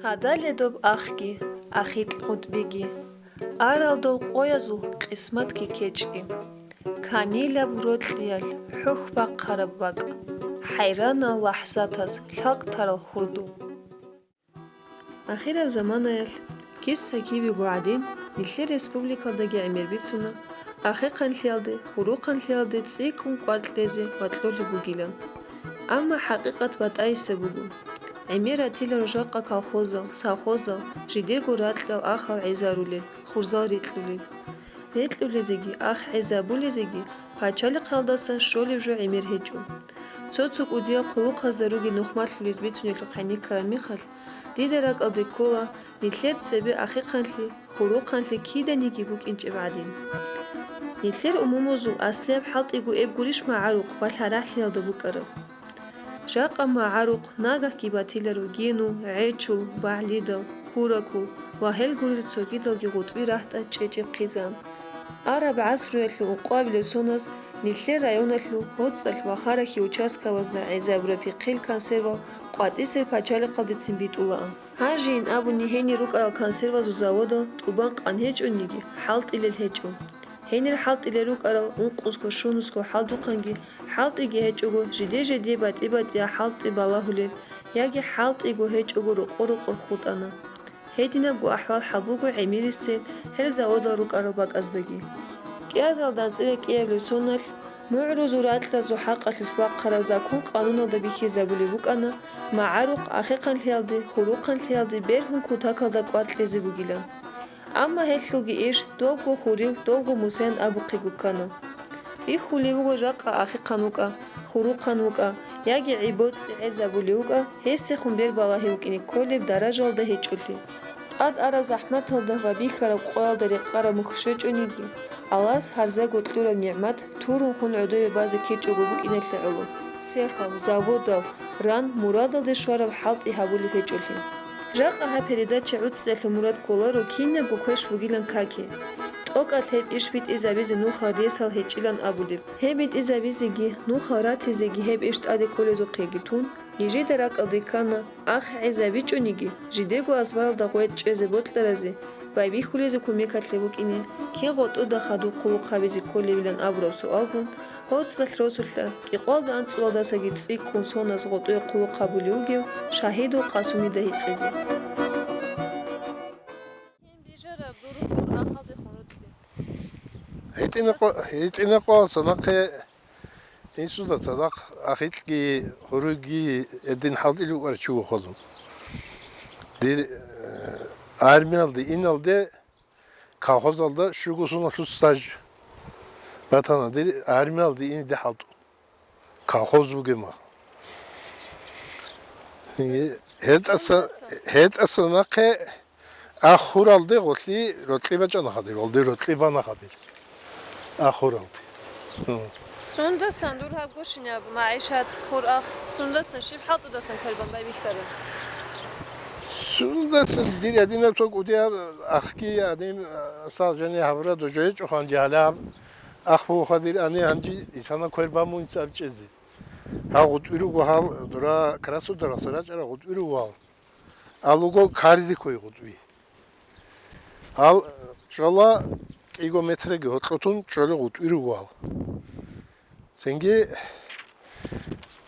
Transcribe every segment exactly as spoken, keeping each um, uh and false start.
Гьадале доб ахги, ахикь гъутӀбиги, арал дол къоязул къисматги кечӀги. Камилаб рокьиялъ хӀухь бахъараб бакӀ, хӀайранал лахӀзатаз лъалкӀ тарал хурду. Ахираб заманаялъ, киса-кибего гӀадин, нилъер республикалдаги гӀемер бицуна, ахихъанлъиялде, хурухъанлъиялде цӀикӀкӀун кӀвар кьезе ва кьолеб бугилан. Амма хӀакъикъат батӀайса буго. ГӀемер ратила жакъа колхозал, совхозал, жидерго ракьал ахал гӀезарулел, хурзал рикьулел. Рекьулезеги, ах гӀезабулезеги пачалихъалдаса щолеб жо гӀемер гьечӀо. Цо-цо кӀудиял хъулухъазда ругел нухмалъулез бицунелъухъ гӀенеккараб мехалъ, дида ракӀалде ккола нилъер цебе ахихъанлъи, хурухъанлъи киданиги букӀинчӀеб гӀадин. Нилъер умумузул аслияб хӀалтӀиго эб гурищ магӀарухъ ва лъарахӀлъиялда букӀараб? Жакъа магӀарухъ нагагьги батиларо гену, гӀечул, багӀлидал, куракул ва гьел гурел цогидалги гъутӀби рагьтӀа чӀечӀеб хъизан. Араб гӀасруялъул ункъоабилеб соназ нилъер районалъул ГьоцӀалъ ва Харахьи участкабазда гӀезабураб пихъил консервал къватӀисел пачалихъалдецин битӀулаан. Гьанжейин абуни гьенир рукӀарал консервазул заводал тӀубан къан гьечӀониги, хӀалтӀилел гьечӀо. Гьенир хӀалтӀилел рукӀарал ункъусго-щунусго хӀалдухъанги, хӀалтӀиги гьечӀого жиде-жидее батӀи-батӀиял хӀалтӀи балагьулел яги хӀалтӀиго гьечӀого рокъо-рокъор хутӀана. Гьединабго ахӀвал-хӀал буго гӀемерисел гьел заводал рукӀарал бакӀаздаги. КӀиазалда анцӀила кӀиабилеб соналъ, мугӀрузул ракьазул хӀакъалъулъ бахъараб закон-къануналда бихьизабулеб букӀана, магӀарухъ ахихъанлъиялде, хурухъанлъиялде бергьун кутакалда кӀвар кьезе бугилан. Амма гьелъулги иш добго хурив, добго мусаян абухъего ккана. Бихьулев вуго жакъа ахихъан вукӀа, хурухъан вукӀа, яги гӀи-боцӀи гӀезабулев вукӀа, гьесехун бер балагьи вукӀине кколеб даражалда гьечӀолъи. ТӀад араб захӀматалда ва бихьараб къоялда рекъараб мухь щвечӀониги, Аллагьас гьарзаго кьураб нигӀмат турун хун гӀодове базе ккечӀого букӀиналъе гӀоло, цехал, заводал, ран, мурадалде щвараб хӀалтӀи гьабулеб гьечӀолъи. Жакъа гьаб передача гӀуцӀиялъул мурад кколаро кинабго квеш бугилан каке. ТӀокӀалъ гьеб иш битӀизабизе нухал ресал гьечӀилан абулеб. Гьеб битӀизабизеги, нухал ратизеги гьеб иш тӀаде кколезухъеги тун, нижеда ракӀалде ккана, ах гӀезабичӀониги, жидего азбаралда гъветӀ чӀезе бокьаразе, байбихьулезе кумекалъе букӀине, кин гъотӀуда хадуб хъулухъ гьабизе кколебилан абураб суалгун, ГьоцӀалъ росулъа, кӀикъоялда анцӀгоялдасаги цӀикӀкӀун соназ гъотӀое хъулухъ гьабулев вугев Шагьидул Къасумида гьикъизе. Гьин бижараб дур гьур ахалдехун рукьи. ГьитӀинаб къо-, гьитӀинаб къоялъ нахъе инсуда цадахъ ахикьги, хуруги, гьедин хӀалтӀилев вукӀарав чи вухъалун. Дир, э, армиялде иналде колхозалда щуго соналъул стаж батана дир армиялде иниде хӀалтӀун. Колхоз бугеб мах. ГьетӀаса, гьетӀаса нахъе ахуралде гъолъи рокьи бачӀана хадир, гъолде рокьи бана хадир. Ахуралде. Гьу. Сундасан дур гьаб гушинаб магӀишат, хур ах, сундасан щиб хӀалтӀудасан квербан байбихьараб? Сундасан дир гьадинаб цо кӀудияб ахги гьадин, а, сал жани гьабураб дожо гьечӀо ханжи гьалаб. Ах буго хадир ани гьанжи исана квербан мунца абчӀезе. Гьал гъутӀби руго гьал, дура Краснодараса рачӀарал гъутӀби руго гьал. Ал руго Каридихъой гъутӀби. Ал чӀола кӀиго метраги гьоркьотун чӀолеб гъутӀби руго гьал. Цинги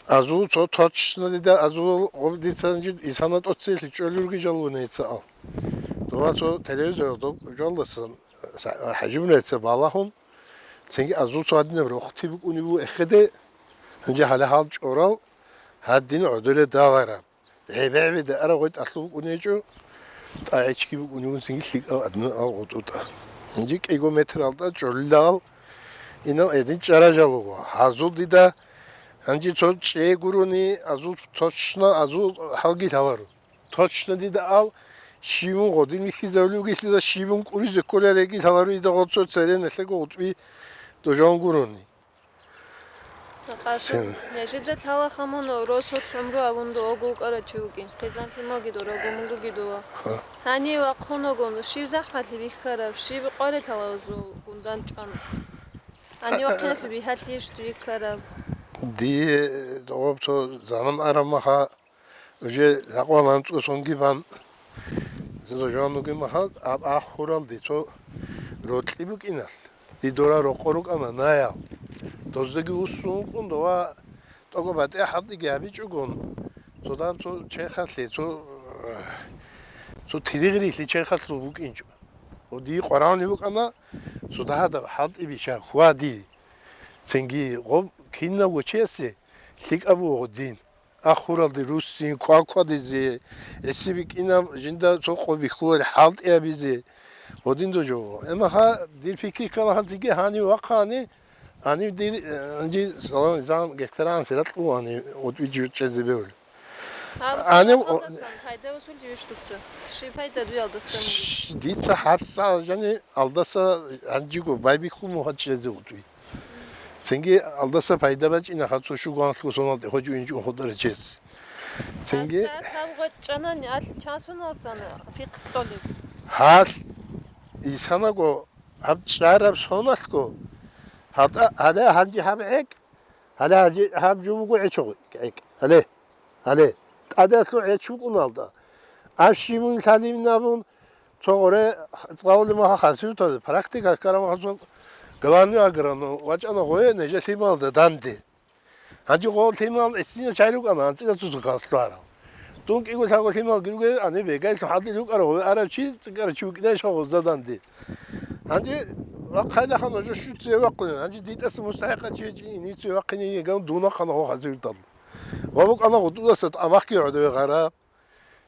азул цо точно дида азул гъоб дица исана тӀоцеялъе чӀолел руги жалуна дица ал. Дова цо телевизор жолдасан ХӀажимунаца балагьун, цинги азул цо гьадинаб рохти букӀунеб буго эхеде, гьанже гьале гьал чӀорал гьадин гӀодоре дагъараб. ГӀебе-гӀебеда арагъой тӀалъув букӀунечӀо, тӀагӀичги букӀунев цинги лъикӀал админ ал гъутӀутӀа. Гьанже кӀиго метралда чӀолилал инал гьедин чӀара жалуго. Гьазул дида гьанже цо чӀей гурони, азул точно азул хӀалги лъаларо. Точно дида ал, щибун гъодин вихьизавли вугелъида, щибун кӀуризе кколарейги лъаларо ида гъоцо цере нилъего гъутӀби дожон гурони. Къасум, Сен? Нежеда лъалаха мун росулъ гӀумру абун дуого вукӀарав чи вукӀин, хъизан-лъималги дораго мунгуги дова. Ха. Гьанив вахъунагун, щиб захӀмалъи бихьараб, щиб къварилъала зул гундан чӀван. Гьанив вахъиналъе бихьалъищ дуе ккараб? Дие догъоб цо заман араб маха, уже жакъван анцӀго сонги бан, Зило жаваб бугеб махал, аб ахуралде цо рокьи букӀиналъ, дидора рокъор рукӀана наял. Доздаги уссун вукӀун дова тӀокӀаб батӀи хӀалтӀиги гьабичӀогон, цо дагьаб цо черхалъе, цо, цо тиригърилъи черхалъул букӀинчӀо. Ва дие къварагӀунеб букӀана, цо дагьаб хӀалтӀи бищун хьвади. Цинги гъоб кинабго чиясе лъикӀаб буго дин. Ахуралде руссин, кваквадизе, гӀиси бикӀинаб жинда цо къо бихьулари хӀалтӀи гьабизе. Гьодин дожо. Эмаха дир пикри ккана гьанциги гьанив вахъани, гьанив дир, э, гьанжи салам изан гехтеран сират лугьани, отӀи жо чӀезе бевли. Гьанив о- Алдасан пайда усул живеш дуца. Ши пайда дуе алдасан? Ш-, дица гьабсагӀат жани алдаса гьанжиго байбихьун мугьа чӀезе отӀи. Цинги алдаса пайда бачӀина хацу шугуанлъго соналде хоч уинчӀун хутӀарачес. Цинги ГьабсагӀат гьаб гъвечӀанани ал часуналсан пихъ кьолеб. Гьалъ исанаго гьаб чӀараб соналъго, гьатӀа, гьале гьанжи гьаб гӀекӀ, гьале гьанжи гьаб жо буго гӀечо гӀекӀ. Гьале, гьале, тӀадалъу гӀеч букӀуналда. Аб щибун лъалимин абун, цо гъоре цӀалулеб маха хасиютазе, практика ккараб махасул главный агроном вачӀана гъое нижер лъималда данде. Гьанже гъо лъимал гӀисина чай рукӀана, анцӀила цо цо калъ лъугьарал. Дун кӀиго лъабго лъимал гируге, ани бегайлъун хӀалдил рукӀарав гъо арав чи, цӀикӀкӀарав чи вукӀинайищ гъо гъозда данде. Гьанже вахъайлаха нужо щуцее вахъуна. Гьанже дитӀаса мустахӀикъал чи гьечӀин, инице вахъине йиган дун вахъана гъо хазирдал. Ва букӀана гъудудаса тӀамахги гӀодове гъараб.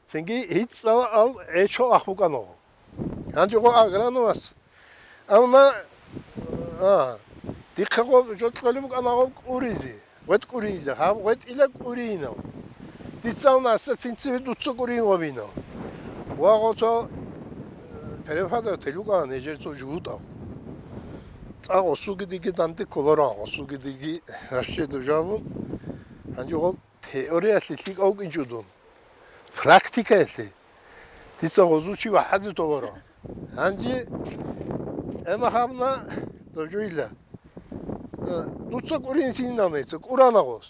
Цинги гьицӀала ал гӀечо ах букӀана гъо. Гьанже гъо агрономас. Амма, а, дихъа гъо жо кьолеб букӀана гъо кӀуризе. ГъветӀ кӀурийила, гьаб гъветӀила кӀурийинав. Дица авна асда цинцеве дуца кӀурийин гъобинав. Ва гъо цо, э, преподаватель вукӀана нижер цо жугьутӀав. ЦӀа гъосулги диги данде кколаран, гъосулги диги гьащеда жавун. Гьанже гъо теориялъе лъикӀав вукӀинчӀо дун. Практикаялъе. Дица гъозул чи вахӀазе толаро. Гьанже, эмаха абуна дожойила. Э, дуца кӀурин синав неца, кӀурана гъос.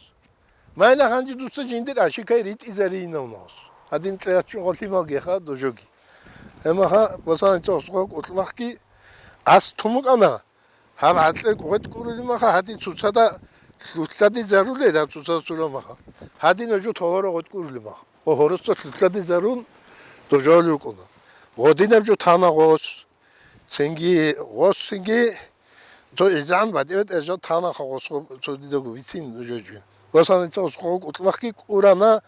Майла гьанже дуца жиндир ашикай ритӀизаринав нос. Гьадин кьячӀун гъо лъимал геха дожоги. Эмаха босанца осгъо кӀутӀмахги ас тумукӀана. Гьаб гӀакъле гъветӀ кӀурулеб маха гьадин цоцазда лъулъаде зарулел, гьаб цоцазда цураб маха. Гьадин гьажу товаро гъветӀ кӀурулеб маха. Гъо гьорусда лъулъаде зарун дожолел рукӀуна. Гъодинаб жо тана гъос. Цинги гъос цинги цо изегӀан батӀи-батӀи жо танаха гъос гъо цо дидаго бицин дожо жо. Гъос гьаница гъос гъо кӀутӀмахги кӀурана.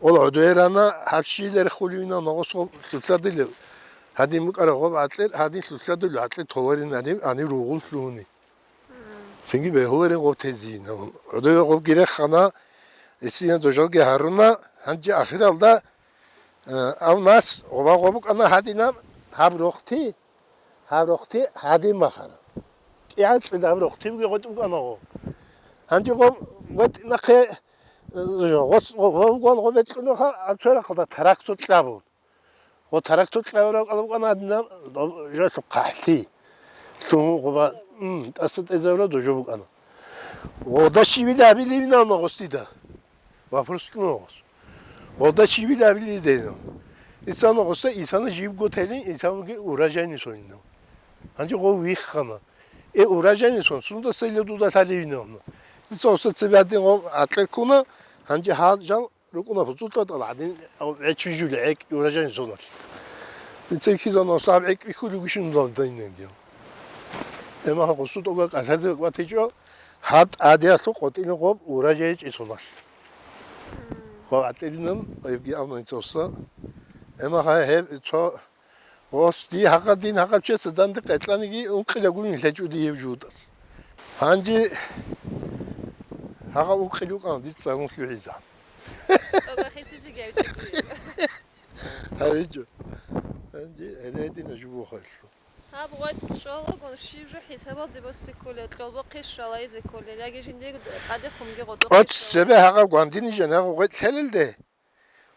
Ол гӀодоерана, гьаб щилер хулевина нагъусго лъулъадилев. Гьадин букӀараб гъоб гӀакълер, гьадин лъулъадулев гӀакъле толарин гьаниб, гьаниб ругъун лъугьуни. Цинги бегьуларин гъоб тезина. ГӀодове гъобги рехана, эсина дожалги гьаруна, гьанже ахиралда, э, ав нас гъоба гъоб букӀана гьадинаб, гьаб рохти, гьаб рохти гьадин махара. КӀиянкьида гьаб рохти буги гъотӀ букӀана гъо. Гьанже гъоб гъотӀ нахъе Гъос-, гъо-, гъо-, гъо бекьунаха, аб цо рахъалда трактор кьабун. Гъо трактор кьабураб кьалаб букӀана гьадинаб, доб-, жо лъухъа хӀлъи. Лъугьун гъоба, м, тӀаса тӀезабураб дожо букӀана. Гъода щибил абилеб нагъусида? Вопрос кьуна гъос. Гъода щибил абилеб дена? Исана гъоса, исана жибго телин, исанги урожайный сонинав. Гьанже гъо виххана. Э, урожайный сон, сунда селла дуда лъалевинавна. Иса гъоса цебе гьадин гъо гӀакълер ккуна, гьанже гьал жал РукӀуна пуцӀул тӀатӀал гӀадин, гьечӀ вижулей гӀекӀ урожайный соналъ. Инцайхизанав сагьаб гӀекӀ бихьулев гущин дал дайнаб див. Эмаха гъусу тӀога кӀалъазе ватичӀо, гьаб тӀадиялъул къотӀине гъоб урожай гьечӀей соналъ. Гъоб гӀатӀилинан, гьебги амма инцавса. Эмаха гьеб цо Ос, дие гьагъа дин гьагъаб чиясда данде къекълъаниги ункъила гурин лъечӀо дие жугьутӀаз. Гьанже гьагъа ункъил вукӀана дица гьагъун лъугӀизан. Тога хисизеги гьавичӀо. ГьавичӀо. Гьанже гьедин жубухъалъу. Гьаб гъветӀ чӀолаго, щиб жо хӀисабалде босе кколел, кьолбохъе щалайзе кколел, яги жиндиего тӀаде хъумги гъодохъе щалайзе. Оцебе гьагъа гвандини жан гьагъа гъветӀ лъелелде.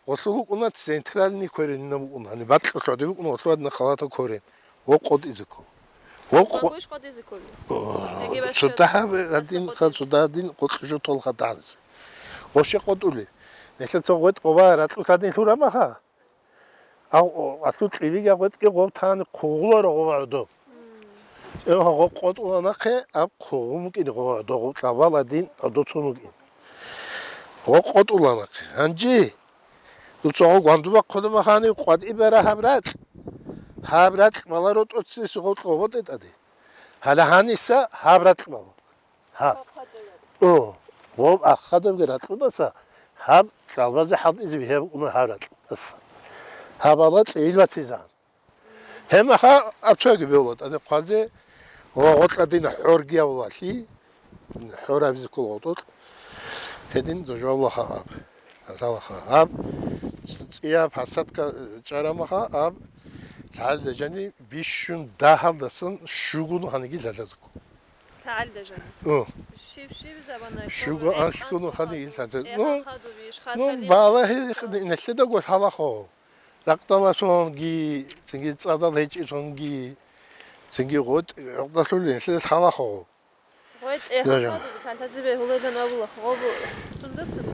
Гъолъул букӀуна центральный коренина букӀуна, гьаниб бакьулъ гӀодов букӀуна гъолъул гьадина халата корен. Гъо къотӀизеко. Гъо къо-, Магуш къотӀизеколи? О, Яги бащад цо дагьаб гьадин, гьасаб ха-, къотӀизе. Цо дагьадин къотӀужо толха дагьанзе. Гъо ще къотӀули. Нилъа цо гъветӀ къоба ракьулъ гьадин лъура маха. Ав, о, алъул кьибиги гъветӀги гъоб тани хъугъуларо гъоб гӀодоб. Эва гъоб къотӀула нахъе, аб хъугъун букӀин гъоб гӀодоб, гъоб кьалбал гьадин гӀодоб цун букӀин. Гъоб къотӀула нахъе. Гьанже дуца гъоб гвандуба хъула махани къватӀиб бара гьаб ракь. Гьаб ракь баларо тӀоцесего кьобо тӀетӀаде. Гьале гьаниса гьаб ракь бала. Гьаб. О, гъоб ахадабги ракьудаса гьаб кьалбазе хӀалтӀизе бихьи букӀуна гьаб ракьудаса. Гьаб бала кьейилацизан. Гьебмаха абцоги бевла тӀаде хъвазе ва гъотӀа дин хӀорги явлалъи, хӀорабизе ккола гъотӀолъ. Гьедин дожавлаха аб. Гьалалаха аб. ЦӀияб гьасатка чӀарамаха аб. ЛъагӀалда жани бищун дагьалдасан щугун гьаниги лъалъазго. ЛъагӀалда жани. О. Щив-щив замана Щуго лъала анлъго гӀелтӀанцӀ нухалиги хадуб, лъалъаз. Ну, ТӀехьа хадуб, иш ну, хасалихъ. Балагьи нилъедаго лъалахо. Ракъдаласонги, цинги цӀадал гьечӀесонги, цинги гъотӀ гӀукъдалъулин лъалахъо. Гъой тӀехьа Жо-жо. Хадуб лъалъазе бегьулайдан абула, гъобу сунда-сунда?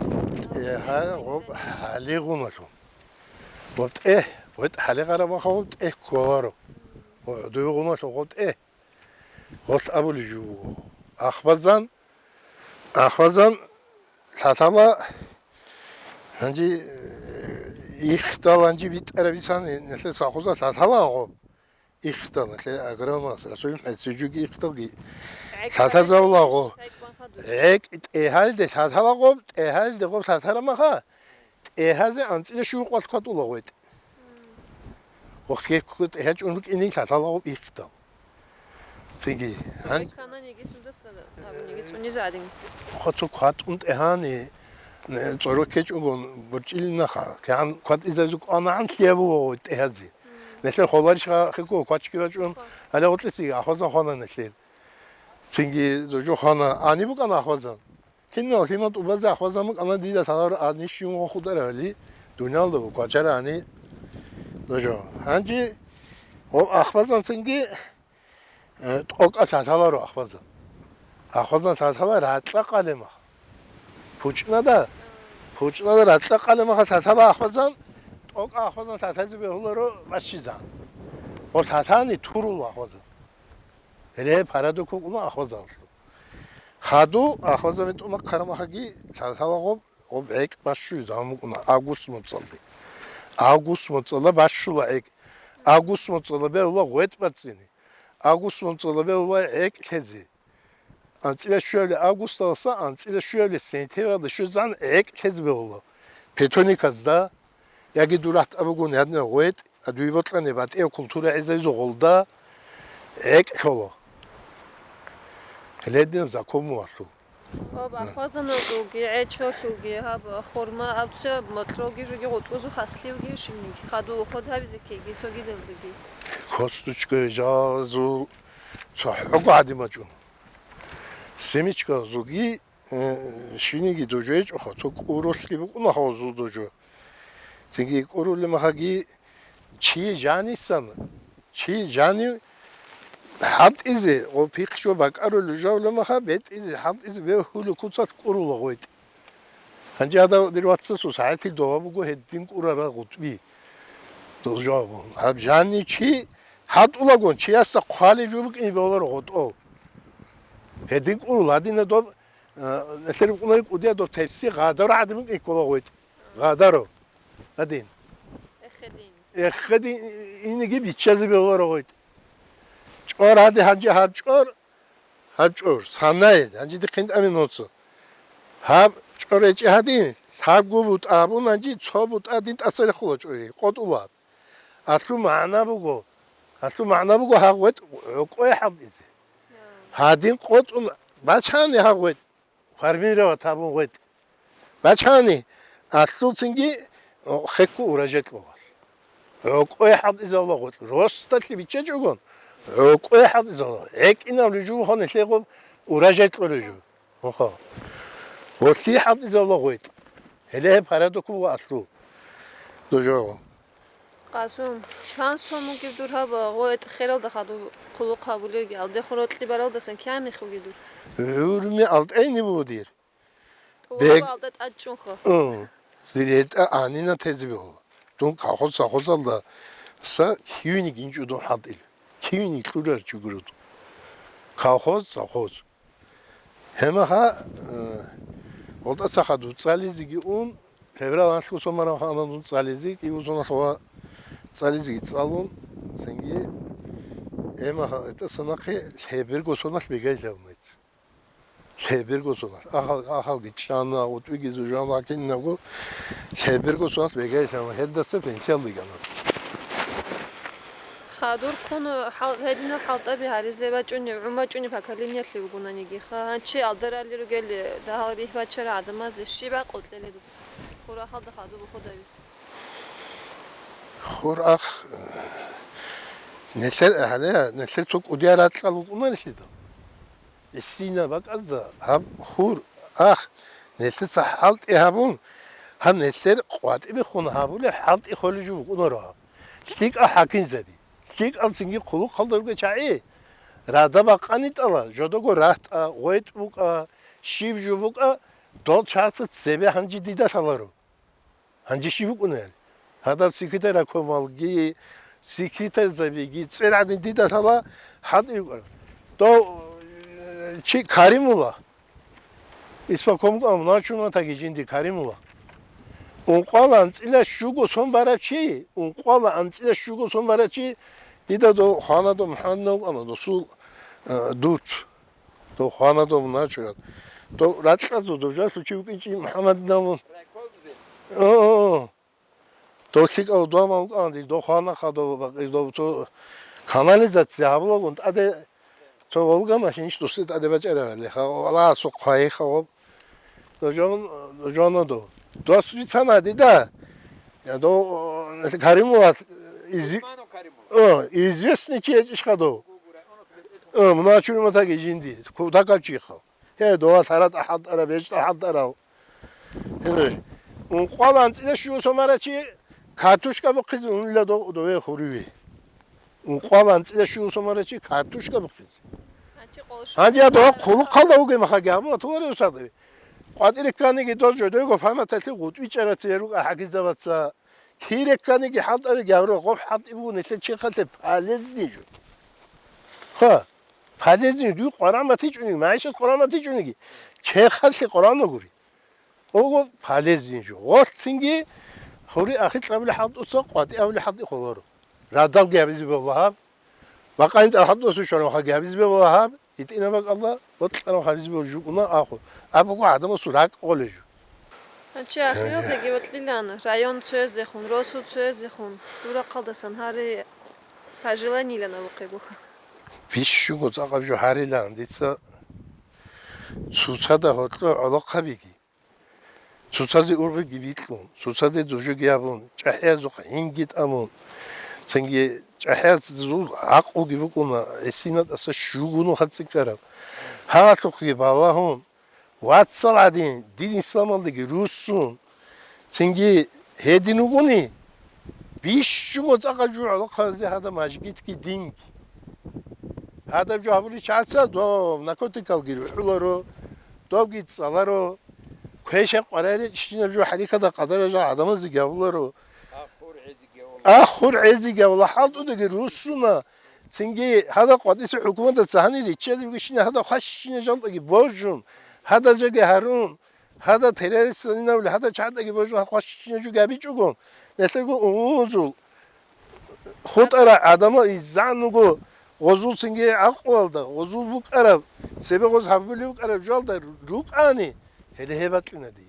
Э, гьа, гъоб хӀалигъуналъун. Гъоб тӀехь, гъой хӀалигъарабаха гъоб тӀехь кколаро. Гъоб гӀодовигъуналъун гъоб тӀехь. Гъолъ абулеб жо буго. Ахбазан, ахбазан лъалъала гьанже, э, ихдал гьанже битӀараб бисан нилъер совхоза лъалъала гъоб. Ихдал, нилъер агрономас, Расул МухӀаммад Сиджуги ихдалги лъалъазавулаго. ГӀекӀ тӀегьалде лъалъалаго, тӀегьалде гъоб лъалъарамаха, тӀегьазе анцӀила щугу къвалъ кватӀула гъветӀ. Гъохъе ккун тӀегьа чӀун рукӀине лъалъалаго ихдал. Цинги, гьан- Цо кватӀун тӀегьани, цӀороккечӀого борчӀилинаха, кигӀан кватӀизазе кӀванагӀан лъияб буго гъой тӀегьазе. Нилъер холарищха хикго квачки бачӀун, гьале гъоркьиси ахвазан хвана нилъер. Цинги дожо хвана, гьаниб букӀана ахвазан. Кинал лъимал тӀубазе ахвазан букӀана дида лъаларо гьаниб щивго хударали, дуниялда букӀачара гьани дожо. Гьанже гъо-, ахвазан цинги, э, тӀокӀа лъалъаларо ахвазан. Ахвазан лъалъала ракьа къалемах. ПучӀнада, пучӀнада ракьа къалемаха лъалъала ахвазан, тӀокӀа ахвазан лъалъазе бегьуларо бащизан. Гъо лъалъани турула ахвазан. Гьеле парадокал кӀуна ахвазалъул. Хаду ахвазабе тӀума хъарамахаги лъалъала гъоб, гъоб гӀекӀ бащулеб заман букӀуна август моцӀалде. Август моцӀала бащула гӀекӀ. Август моцӀала бегьула гъветӀ бацӀцӀине. Август моцӀала бегьула гӀекӀ лъезе. АнцӀила щуялде августалдаса анцӀила щуялде сентябралда щвезегӀан гӀекӀ лъезе бегьула. Петониказда, яги дур рагьтӀа бугун гьадинаб гъветӀ, а дуй бокьани батӀияб культура гӀезайзе гъолда гӀекӀ лъола. Гьеле гьединаб закон мугьалъул. Ва бахвазаналъулги, гӀечолъулги, гьаб хурма, абцояб мокьролги жоги гъутӀбузухъ аслъивги шинниги, хадув ход гьабизе ккеги цогидалдаги. Косточка жазул цохӀого гӀадин бачӀун. Семечказулги, э, шиниги дожо гьечӀоха, цо кӀурулъги букӀуна гьазул дожо. Цинги кӀурулеб махаги чи жанисан, чи жанив хӀалтӀизе, гъо пихъ жо бакӀарулев жавлеб маха, бетӀизе, хӀалтӀизе бегьулев куцалъ кӀурула гъветӀ. Гьанже гьадав дир вацасул сагӀатил дова буго гьедин кӀурарал гъутӀби. Дол жавабун. Гьаб жанив чи хӀалтӀулагун, чиясда хъвалеб жо букӀине бегьуларо гъотӀов. Гьедин кӀурул гьадина доб, а, нилъер букӀунари кӀудияб доб тепси гъадаро гӀадин букӀин ккола гъветӀ. Гъадаро. Гьадин. Эхедин. Эхедин инеги биччазе бегьуларо гъветӀ. ЧӀор гьади гьанже гьаб чӀор, гьаб чӀор, санай, гьанже дихъин тӀамин моцӀо. Гьаб чӀор гьечӀи гьадин, лъабго бутӀа абун, гьанже цо бутӀа дин тӀаса рехула чӀори, къотӀула. Алъул магӀна буго, алъул магӀна буго гьаб гъветӀ гӀокӀое хӀалтӀизе. Гьадин къотӀун бачани гьаб гъветӀ, формировать гьабун гъветӀ. Бачани, алъул цинги, о, хекку урожай кьола. ГӀокӀое хӀалтӀизавла гъветӀ. Росталъи биччачӀогон, гӀокӀое хӀалтӀизавла. ГӀекӀинав лужугьун лъегъуб урожай кьолев жо. Оха. Гъолъи хӀалтӀизавла гъветӀ. Гьеле гьеб парадокал ва алъул. Дужого. Къасум, чан сом бугеб дур гьаб гъветӀ хералда хадуб хъулухъ гьабулевги, алдехун рокьи баралдасан кигӀан мех бугеб дур? ГӀурми алтӀайни буго дир. ТӀула Бег- алтӀа тӀадчӀунха. Ун. Дир гьелтӀа гьанина тезе бегьула. Дун колхоз-совхозалдаса кивиниги инчӀо дун хӀалтӀила. Кивиниги кьурарав чи гуро дун. Колхоз, совхоз. Гьемаха, э, гъолтӀаца хадуб цӀализеги ун, лъеберал анлъго сон бараб ханан дун цӀализе, кӀиго соналъ ва цӀализеги цӀалун, цинги гьемаха гъолтӀаса нахъе лъеберго соналъ бегайилъ абун гьечӀо. Лъеберго соналъ. Ахал, ахалги чӀана, гъутӀбиги зужана, кинабго лъеберго соналъ бегайилъ абун, гьелдаса пенсиялде гана. Хадур ккун хӀал-, гьединал хӀалтӀаби гьаризе бачӀунеб, гӀун бачӀунеб поколениялъе вугонаниги, ха, гьанчи алдарали ругел дагьал рихь бачарал гӀадамазе щиб гӀакъуба кьела дуца? Хур ахалда хадуб худабизе. Хур ах, нилъер гьале, нилъер цо кӀудиял ракьал вукӀунарелъидал. Гьесина бакӀазда гьаб хур ах, нилъеца хӀалтӀи гьабун, гьаб нилъер къватӀибехун гьабулеб хӀалтӀи холеб жо букӀунаро гьаб. ЛъикӀал хӀакимзаби, лъикӀал цинги хъулухъалда ругел чагӀи, рада бакъанитӀала, жодого рагьтӀа, гъветӀ букӀа, щиб жо букӀа, дол чагӀаца цебе гьанже дида лъаларо. Гьанже щиб букӀунел? Гьадаб секретарь ракомалги, секретарьзабиги, цӀер гӀадин дида лъала хӀалтӀи рукӀарал. Дов, э, чи Каримула. Исполкомгун начуна таги жинди Каримула. Ункъвала анцӀила щуго сон барав чи, ункъвала анцӀила щуго сон барав чи, дида дов хвана дов МухӀаммад вукӀана, досул, э, дуц. Дов хвана дов начурат. Дов ракьазул дов жалъу чи вукӀинчӀи МухӀаммад навун. О, о, о. Дов лъикӀав дов мавкӀанди, дов хванаха дов бакъи, дов цо канализация гьабулагун тӀаде цо Волга машин иш досде тӀаде бачӀарагӀали, ха, вала, сухъ хвайиха гъоб. Дов жон, дов жона дов. Дос бицана дида. Я дов, э, Каримулат, изи-, о, известный чи гьечӀищха дов? Э, муначури матаги жинди, кутакав чиха. Гье, дова лъара тӀахӀалтӀараб, гьечӀ тӀахӀалтӀарав. Гье, ункъвала анцӀила щуго сон барав чи картошка бухъизе унила до-, дове хуриве. Ункъвала анцӀила щуго сон барав чи картошка бухъизе. Гьанчи къоло шо. Гьанже я дова хъулухъалда вугеб махаги гьабуна туларе усадабе. КъватӀире кканиги доз жодойго памяталъе гъутӀбичӀараци рукӀа хӀакизабаца. Кире кканиги хӀалтӀаби гавро, гъоб хӀалтӀи буго нилъер черхалъе полезный жо. Ха, полезный жо, дуе къваран батичӀониги, магӀишат къваран батичӀониги, черхалъе къваран гури. Ого полезный жо. Гъолъ цинги хури ахикь абули хӀалтӀуца къватӀи абули хӀалтӀи холаро. Радалги гьабизе бегьула гьаб. Бакъанин тӀад хӀалтӀуса щвараб махаги гьабизе бегьула гьаб. ГьитӀинаб бакӀалда бокьараб гьабизе бегьула жукӀуна аху. Абуго гӀадамасул ракӀ гъолей жо. Гьанчи ахиралдаги бокьилаан, район цояздехун, росу цояздехун, дур рахъалдасан гьари пожеланиялан абухъего. Бищунго цӀакъаб жо гьарилаан дица цоцазда гьоркьо гӀолохъабиги. Цоцазе ургъиги бикьун, цоцазе дужоги гьабун, чӀахӀиязухъ гьинги тӀамун, цинги чӀахӀиясул гӀакълуги букӀуна, гьесина тӀаса щуго нухалъ цӀикӀкӀараб. Гьалалъухъги балагьун, вацал гӀадин, дин исламалдаги руссун, цинги гьедин вугони, бищунго цӀакъа жугьалахъазе гьадаб мажгитги динги. Гьадаб жо гьабулел чагӀаца дов наркотикалги рухӀуларо, довги цӀаларо, квеша къваригӀаричӀищинаб жо хӀарикатда къадарал жал гӀадамазеги гьабуларо. Ахур гӀезиги гьавула, хӀалтӀудаги руссуна. Цинги гьадаб къватӀиса хӀукуматаца гьанир риччалеб букӀищина гьадаб хващине жантӀаги божун, гьадажаги гьарун, гьадаб террористлъанинавли гьадаб чагӀдаги божун хващине жо гьабичӀого, нилъерго умумузул хутӀарал гӀадамал изан вуго, гъозул цинги гӀакълуялда, гъозул букӀараб, цебе гъоз гьабулеб букӀараб жоялда рукӀани, гьеле гьеб бакьинади.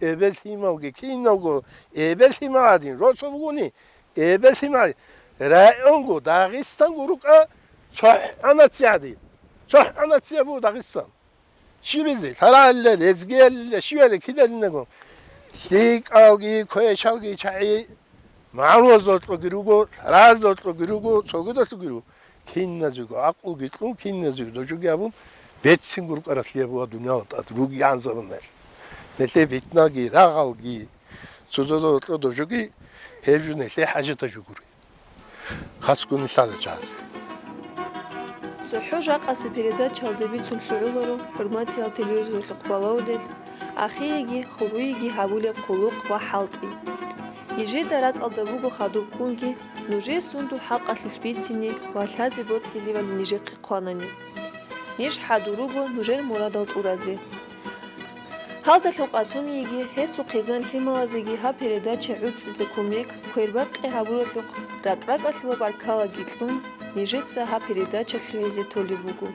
Эбел-лъималги, киналго эбел-лъимал гӀадин, росо бугони, эбел-лъимал районго, Дагъистанго рукӀа цохӀо нация гӀадин. ЦохӀо нация буго Дагъистан. Щибизе, лъарагӀалила, лезгиялила, щивали кидалинаго. ЛъикӀалги, квешалги чагӀи магӀарулазулъоги руго, лъаразулъоги руго, цогидалъуги руго. Киназего гӀакълуги кьун, киназего дожоги гьабун, берцинго рукӀаралъе буа дунияла тӀад ругигӀан заманаялъ. Нилъее питнаги, рагъалги, цо-цо-цо дожоги, гьеб жо нилъее хӀажатаб жо гури. Хасго нилъада чагӀаз. ЦохӀо жакъасеб передачаялда бицун лъугӀуларо, хӀурматиял телевизоралъухъ балагьулел, ахиеги хубуеги гьабулеб хъулухъ ва хӀалтӀи. Нижеда ракӀалда буго хадуб ккунги, нужее сундул хӀакъалъулъ бицине ва лъазе бокьиливали нижехъе хъванани. Ниж хӀадур руго нужер мурадал тӀуразе. Гьалдалъун къасумиеги, гьесул хъизан-лъималазеги гьаб передача гӀуцӀизе кумек, квербакъи гьабуралъухъ ракӀ-ракӀалъула баркалаги кьун, нижеца гьаб передача лъугӀизе толеб буго.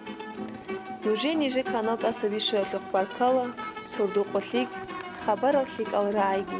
Нужее нижер канал тӀаса бищаралъухъ баркала, сордо-къо лъикӀ, хабарал лъикӀал рагӀайги.